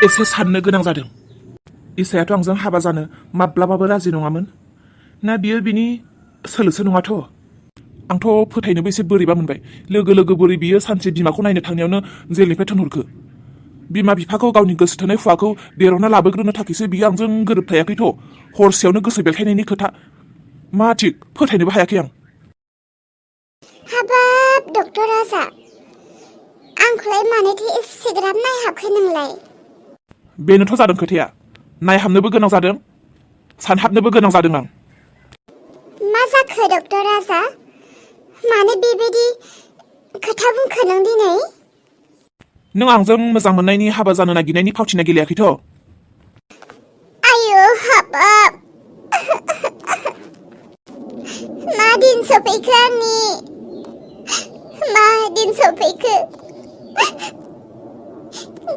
एसे साननो गोनां जादों। इसायाथ' आंजों हाबा जानो माब्लाबाबो राजि नङामोन ना बियो बिनि सोलोसो नङाथ'। आंथ' फोथायनोबो एसे बोरैबा मोनबाय। लोगो लोगो बोरै बियो सानसे बिमाखौ नायनो थांनायावनो जेलनिफ्राय थोनहरखो। बिमा बिफाखौ गावनि गोसो थोनाय हौवाखौ देरहना लाबोग्रोनो थाखायसो बियो आंजों गोरोबथायाखैथ'। हरसेयावनो गोसो बेरखायनायनि खोथा। मा थिक फोथायनोबो हायाखै आं। हाबाब डक्टर राजा, आंखौलाय मानोथो एसेग्राब नायहाबखो नोंलाय? बेनोथ' जादों खोथाया। नायहाबनोबो गोनां जादों, सानहाबनोबो गोनां जादों आं। मा जाखो डक्टर राजा? मानो बेबायदि खोथा बुंखो नों दिनै? नों आंजों मोजां मोननायनि हाबा जानो नागिरनायनि फावथिना गेलेयाखैथ'। आयौ हाबाब, मा दिन सफैखो आंनि? मा दिन सफैखो?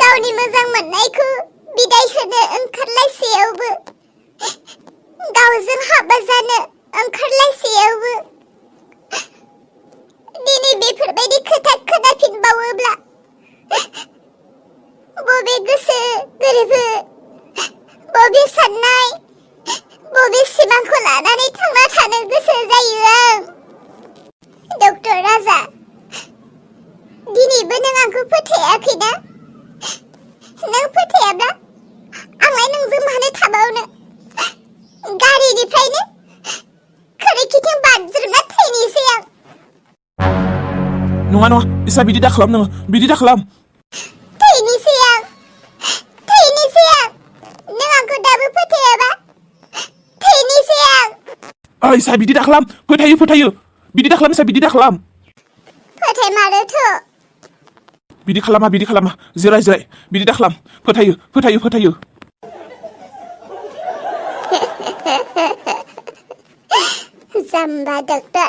गावनि मोजां मोननायखौ बिदाय होनो ओंखारलायसेयावबो, गावजों हाबा जानो ओंखारलायसेयावबो दिनै बेफोरबायदि खोथा खोनाफिनबावोब्ला बबे गोसो गोरबो, बबे साननाय, बबे सिमांखौ लानानै थांना थानो गोसो जायो आं? डक्टर राजा, दिनैबो नों आंखौ फोथायाखैना? नों फोथायाब्ला आंलाय नोंजों मानो थाबावनो? गारिनिफ्रायनो खोरखिथिं बाज्रुमना थैनोसै आं। नङा नङा इसा, बिदि दाखालाम नोङो, बिदि दाखालाम। थैनोसै आं, थैनोसै आं। नों आंखौ दाबो फोथायाबा थैनोसै आं। इसा बिदि दाखालाम। फोथायो फोथायो। बिदि दाखालाम इसा, बिदि दाखालाम। फोथायमारोथ'। बिदि खालामा, बिदि खालामा। जिराय जिराय। बिदि दाखालाम। फोथायो फोथायो फोथायो। जाम्बा डक्टर।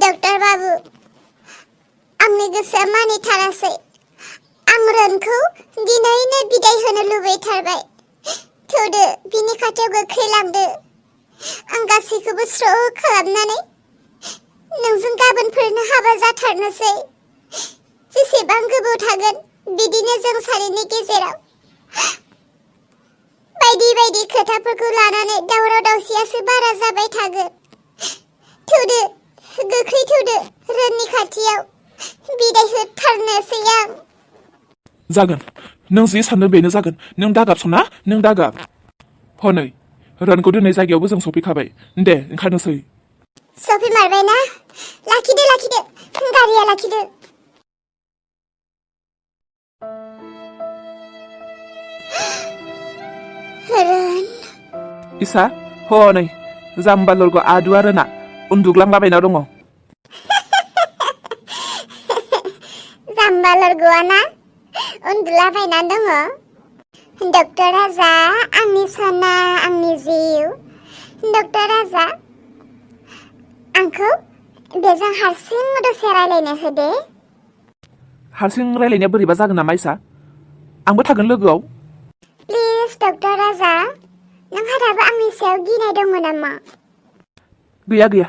डक्टर बाबु, आंनि गोसोआ मानिथारासै। आं रनखौ दिनैनो बिदाय होनो लुबैथारबाय। थौदो बिनि खाथियाव गोख्रै लांदो। आं गासैखौबो स्र' खालामनानै नोंजों गाबोनफोरनो हाबा जाथारनोसै। जेसेबां गोबाव थागोन बिदिनो जों सानैनि गेजेराव बायदि बायदि खोथाफोरखौ लानानै दावराव दावसियासो बारा जाबाय थागोन। थौदो, गोख्रै थौदो, रोननि खाथियाव बिदाय होथारनोसै आं। जागोन, नों जि सानदों बेनो जागोन। नों दागाब सना, नों दागाब। हनै रोनखौ दोननाय जायगायावबो जों सफैखाबाय। दे ओंखारनोसै। सफैमारबायना? लाखिदो लाखिदो, गारिया लाखिदो। रोन। इसा, हनै जाम्बा लरग' आदुआ रोना उन्दुग्लांलाबायना दङ। जाम्बा लरग'आ ना उन्दुलाबायना दङ? डक्टर राजा, आंनि सना, आंनि जिउ। डक्टर राजा, आंखौ बेजों हारसिं दसे रायलायनो होदे। हारसिं रायलायनाया बोरैबा जागोन नामा इसा? आंबो थागोन लोगोआव। प्लिज डक्टर राजा, नोंहा दाबो आंनि सायाव गिनाय दङ नामा? गैया गैया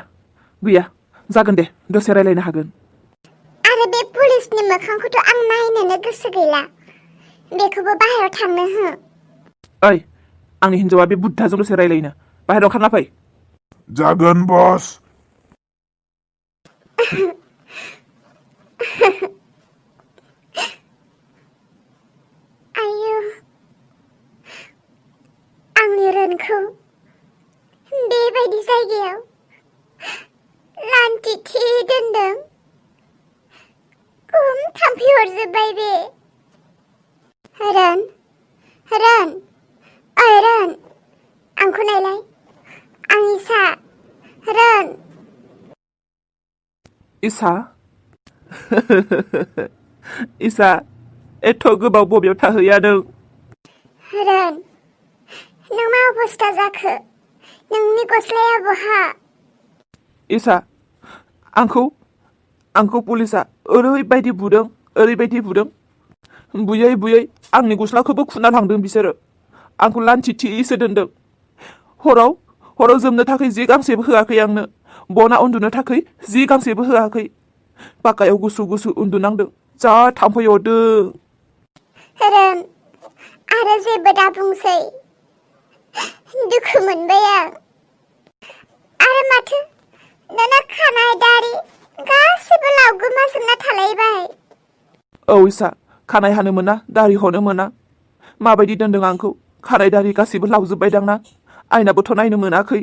गैया, जागोन दे, दसे रायलायनो हागोन। आरो बे पुलिसनि मोखांखौथ' आं नायनोनो गोसो गैला। बेखौबो बाहेरायाव थांनो हो। ओइ, आंनि हिन्जावा बे बुद्धाजों दसे रायलायनो। बाहेरायाव ओंखारना फै। जागोन बस। आयौ, आंनि रोनखौ बेबायदि जायगायाव लान्थिथि दोनदों। खम थाम्फै हरजोब्बाय बे। रोन, रोन, ओइ रोन, आंखौ नायलाय, आं इसा। रोन। इसा? इसा, एथ' गोबाव बबेयाव थाहैया नों? रोन, नों मा अबस्था जाखो? नोंनि गस्लाया बहा? इसा, आंखौ पुलिसा ओरैबायदि बुदों, ओरैबायदि बुदों। बुयै बुयै आंनि गस्लाखौबो खुना लांदों बिसोरो। आंखौ लान्थिथिसो दोनदों। हराव जोमनो थाखाय जि गांसेबो होआखै आंनो। बना उन्दुनो थाखाय जि गांसेबो होआखै। पाकायाव गुसु गुसु उन्दुनांदों। जा थाम्फै अरदों। रोन आरो जेबो दा बुंसै, दुखु मोनबाय आं। आरो माथो नोंना खानाय दारि गासिबो लावगोमाजोबना थालायबाय। औ इसा, खानाय हानो मोना, दारि हनो मोना। माबायदि दोनदों आंखौ, खानाय दारि गासिबो लावजोब्बायदां ना। आयनाबोथ' नायनो मोनाखै।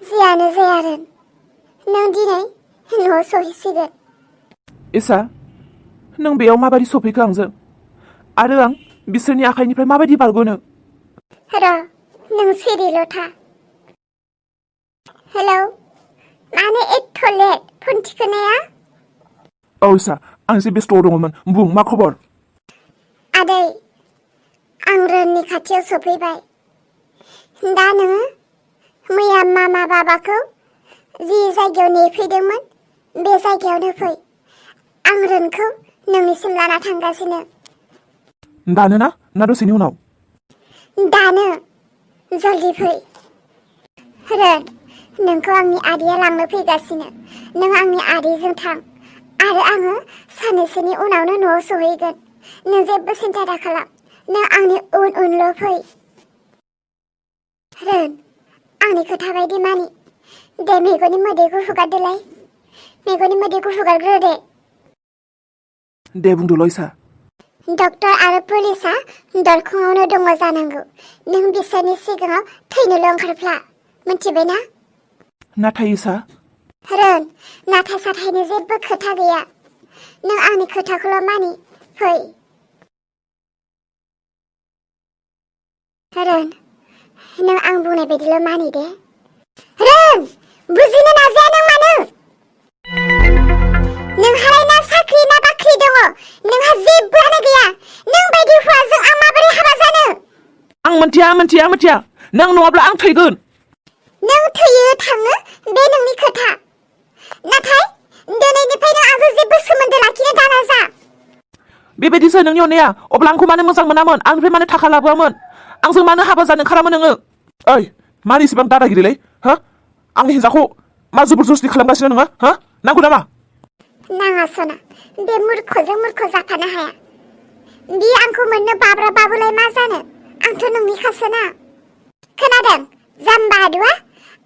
जियानो जाया रोन, नों दिनै न'आव सहैसिगोन। इसा, नों बेयाव माबायदि सफैखो आंजों? आरो आं बिसोरनि आखाइनिफ्राय माबायदि बारग'नो? र' नों सिरिल' था। हेलौ, मानो एथ' लेट फन थिखोनाया? औ इसा, आं एसे बेस्थ'आव दङमोन। बुं, मा खबर? आदै, आं रोननि खाथियाव सफैबाय। दा नोङो मैया मामा बाबाखौ जि जायगायाव नेफैदोंमोन बे जायगायावनो फै। आं रोनखौ नोंनिसिम लाना थांगासिनो। दानो ना दसेनि उनाव? दानो, जल्दि फै। रोन, नोंखौ आंनि आदैया लांनो फैगासिनो। नों आंनि आदैजों थां आरो आङो साननैसोनि उनावनो न'आव सहैगोन। नों जेबो सिन्था दाखालाम, नों आंनि उन उनल' फै। रोन, आंनि खोथा बायदि मानि। दे मेगननि मोदैखौ हुगारदोलाय, मेगननि मोदैखौ हुगारग्रो दे। दे बुंदोल' इसा। डक्टर आरो पुलिसा दरखंआवनो दङ जानांगौ। नों बिसोरनि सिगाङाव थैनोल' ओंखारफ्ला, मिथिबायना? नाथाय इसा। रोन, नाथाय साथायनि जेबो खोथा गैया। नों आंनि खोथाखौल' मानि, फै। रोन, नों आं बुंनाय बायदिल' मानि दे। रोन, बुजिनो नाजाया नों मानो? नोंहालाय ना साख्रि ना बाख्रि दङ, नोंहा जेबोआनो गैया। नों बायदि हौवाजों आं माबोरै हाबा जानो? आं मिथिया। नों नङाब्ला आं थैगोन। नों थैयो थाङो बे नोंनि खोथा। नाथाय दिनैनिफ्रायनो आंजों जेबो सोमोन्दो लाखिनो दानाजा। बेबायदिसो नोंनि अननाया? अब्ला आंखौ मानो मोजां मोनामोन? आंनिफ्राय मानो थाखा लाबोआमोन? आंजों मानो हाबा जानो ओंखारामोन नोङो? ओइ, मानो इसेबां दादागिरिलै? हो? आंनि हिन्जावखौ मा जबरदस्ति खालामगासिनो नोङो? हो? नांगौ नामा? नाङा सना, बे मूर्खजों मूर्ख जाफानो हाया। बियो आंखौ मोननो बाब्राबाबोलाय मा जानो? आंथ' नोंनिखासोना। खोनादों जाम्बादुआ?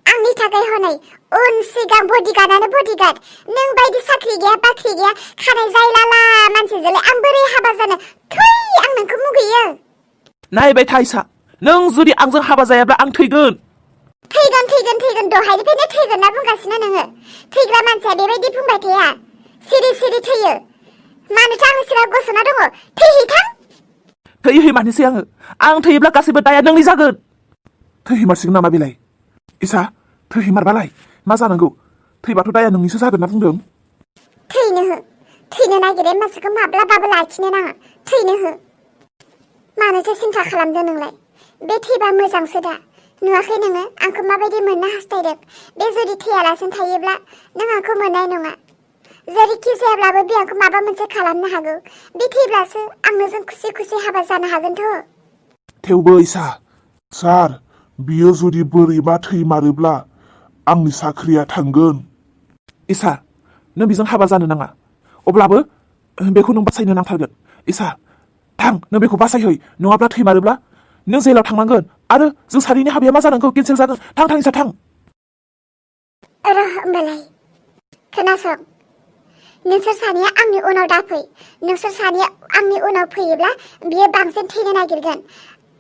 आंनि थाखाय हनै उन सिगां बडिगार्डआनो बडिगार्ड। नों बायदि साख्रि गैया बाख्रि गैया खानाय जायलाला मानसिजोंलाय आं बोरै हाबा जानो? थै, आं नोंखौ मुगैयो। नायबाय था इसा, नों जुदि आंजों हाबा जायाब्ला आं थैगोन। थैगोन दहायनिफ्रायनो थैगोन ना बुंगासिनो नोङो। थैग्रा मानसिया बेबायदि बुंबाय थाया, सिरि सिरि थैयो। मानोथो आंनि सिगाङाव गसंना दङ? थैहैथां। थैहै मानोसै आङो? आं थैयोब्ला गासैबो दाया नोंनि जागोन। थैहैमारसिगोन नामा बेलाय? इसा, थैहैमारबालाय मा जानांगौ? थैबाथ' दाया नोंनिसो जागोन ना बुंदों। थैनो नागिरनाय मानसिखौ माब्लाबाबो लाखिनो नाङा। थैनो हो। मानोथो सिन्था खालामदों नोंलाय? बे थैबा मोजांसो दा। नुवाखै नोङो आंखौ माबायदि मोननो हास्थायदों? बे जुदि थैयालासिनो थायोब्ला नों आंखौ मोननाय नङा। जेरैखि जायाब्लाबो बे आंखौ माबा मोनसे खालामनो हागौ। बे थैब्लासो आंनो जों खुसि खुसि हाबा जानो हागोनथ'। थेवबो इसा, सार, बियो जुदि बोरैबा थैमारोब्ला आंनि साख्रिया थांगोन। इसा, नों बेजों हाबा जानो नाङा। अब्लाबो बेखौ नों बासायनो नांथारगोन। इसा, थां, नों बेखौ बासायहै। नङाब्ला थैमारोब्ला नों जेलाव थांनांगोन आरो जों सानैनि हाबाया मा जानांगौ? केन्सेल जागोन। थां इसा, थां। र' होमबालाय खोनासं, नोंसोर सानैया आंनि उनाव दाफै। नोंसोर सानैया आंनि उनाव फैयोब्ला बियो बांसिन थैनो नागिरगोन।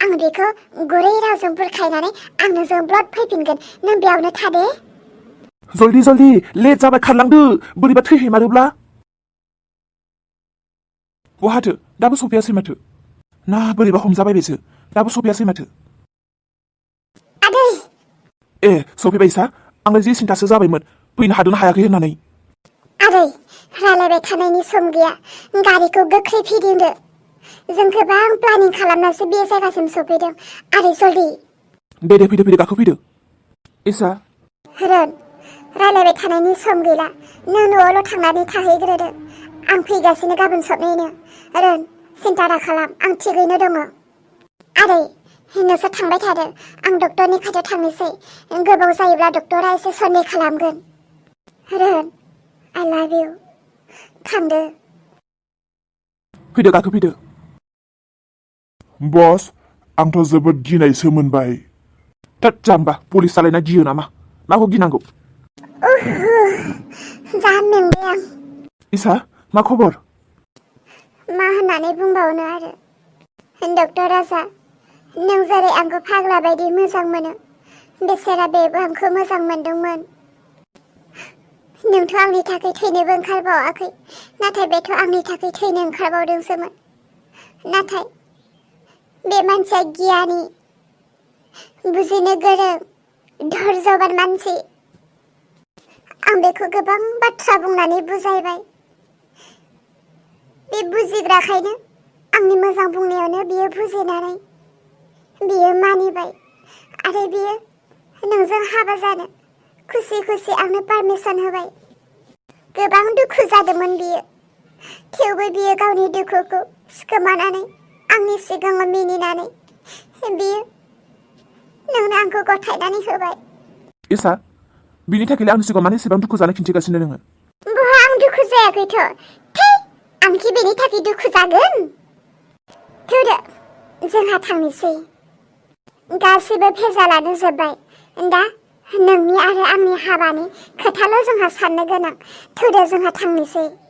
आं बेखौ गुरै रावजों बुरखायनानै आंनो जोंब्लद फैफिनगोन। नों बेयावनो थादे। जल्दि लेट जाबाय, खारलांदो। बोरैबा थैहैमारोब्ला। बहाथो? दाबो सफैयासै माथो? ना बोरैबा हमजाबाय बेसो? दाबो सफैयासै माथो? आदै! ए, सफैबाय इसा? आंलाय जि सिन्थासो जाबायमोन फैनो हादोंना हायाखै होननानै। आदै, रायलायबाय थानायनि सम गैया। गारिखौ गोख्रै फिदिंदो। जों गोबां प्लानिं खालामनासो बे जायगासिम सफैदों। आदै, जल्दि। दे फैदो गाखोफैदो। इसा। रोन, रायलायबाय थानायनि सम गैला। नों न'आवल' थांनानै थाहैग्रोदो। आं फैगासिनो गाबोन सबनैनो। रोन, सिन्था दाखालाम, आं थिगैनो दङ। आदै, नोंसोर थांबाय थादो। आं डक्टरनि खाथियाव थांनोसै। गोबाव जायोब्ला डक्टरा एसे सन्देह खालामगोन। रोन, I love you. थांदो। फैदो गाखोफैदो। बस आंथ' जोबोद गिनायसो मोनबाय। थोद जाम्बा, पुलिस जालायना गियो नामा? माखौ गिनांगौ? जा मेंबाय आं। इसा, मा खबर? मा होननानै बुंबावनो आरो। डक्टर राजा, नों जेरै आंखौ फाग्ला बायदि मोजां मोनो, बेसेरा बेबो आंखौ मोजां मोनदोंमोन। नोंथ' आंनि थाखाय थैनोबो ओंखारबावाखै, नाथाय बेथ' आंनि थाखाय थैनो ओंखारबावदोंसोमोन। नाथाय बे मानसिया गियानि, बुजिनो गोरों, धैर्यबान मानसि। आं बेखौ गोबां बाथ्रा बुंनानै बुजायबाय। बे बुजिग्राखायनो आंनि मोजां बुंनायावनो बियो बुजिनानै बियो मानिबाय आरो बियो नोंजों हाबा जानो खुसि खुसि आंनो पारमिसन होबाय। गोबां दुखु जादोंमोन बियो, थेवबो बियो गावनि दुखुखौ सिखोमानानै आंनि सिगाङाव मिनिनानै बियो नोंनो आंखौ गथायनानै होबाय। इसा, बिनि थाखायलाय आंनि सिगाङाव मानो एसेबां दुखु जानो खिन्थिगासिनो नोङो? बहा आं दुखु जायाखैथ'। थै, आंखि बेनि थाखाय दुखु जागोन? थौदो, जोंहा थांनोसै। गासैबो भेजालानो जोब्बाय। दा नोंनि आरो आंनि हाबानि खोथाल' जोंहा साननो गोनां। थौदो, जोंहा थांनोसै।